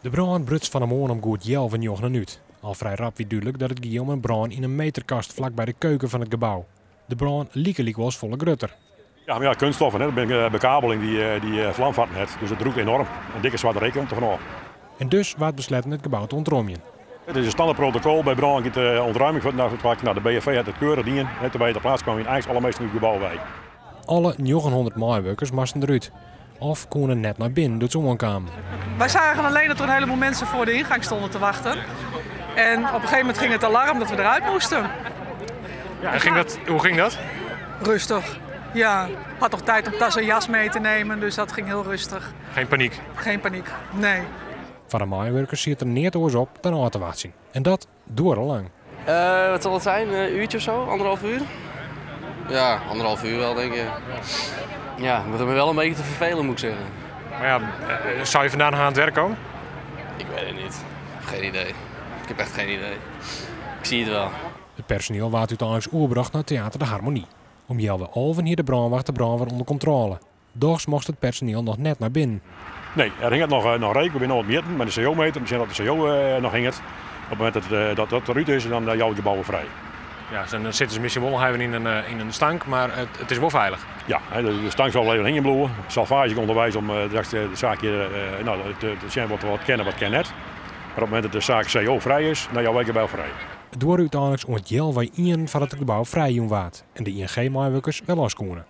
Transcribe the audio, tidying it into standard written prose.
De brân bruts fan 'e moarn om goed 8.30 út. Al frij rap wie dúdlik dat it gie om in brân yn in meterkast flak by de keuken fan it gebou. De brân like lykwols folle grutter. Ja, mar ja, kunststoffen, hè, dat binne bekabeling dy't flam fatten hat. Dus it rûkt enorm. In dikke swarte reek komt der fanôf. En dus waard besletten it gebou te ûntromjen. It is in standert protokol. By brân giet de ûntroming fuort nei it plak. Nou, de BFV hat it keurich dien. Toen wy ter plaatse kwamen, wiene eins alle minsken út it gebou wei. Alle 900 meiwurkers moasten derút of koene net nei binnen doe't se oankamen. Wij zagen alleen dat er een heleboel mensen voor de ingang stonden te wachten. En op een gegeven moment ging het alarm dat we eruit moesten. Ja, en ging dat, hoe ging dat? Rustig. Ja, had nog tijd om tas en jas mee te nemen, dus dat ging heel rustig. Geen paniek? Geen paniek, nee. Foar de meiwurkers siet der neat oars op dan ôf te wachtsjen. En dat duorre lang. Wat zal het zijn? Een uurtje of zo? Anderhalf uur? Ja, anderhalf uur wel, denk ik. Ja, het begint me wel een beetje te vervelen, moet ik zeggen. Maar ja, zou je vandaag nog aan het werk komen? Ik weet het niet. Ik heb geen idee. Ik heb echt geen idee. Ik zie het wel. It personiel waard úteinlik oerbrocht nei Theater de Harmonie. Om 10.30 hie de brânwacht de brân wer ûnder kontrôle. Dochs mocht it personiel noch net nei binnen. Nee, der hinget noch reek. We binne no oan it mjitten mei de CO-meter om te sjen oft de CO noch hinget. Op it momint dat dat derút is, dan jouwe we it gebou wer frij. Ja, dus dan sitte se miskien wol noch even yn in stank, mar it is wol feilich. Ja, de stank sil wol even hingjen bliuwe. Salvage is ûnderweis om de saak hjir te sjen wat kin en wat kin net. Mar op it momint dat de saak CO-frij is, dan jouwe wy it gebou frij. It duorre úteinlik oant 12.30 foardat it gebou frijjûn waard en de ING-meiwurkers wer los koene.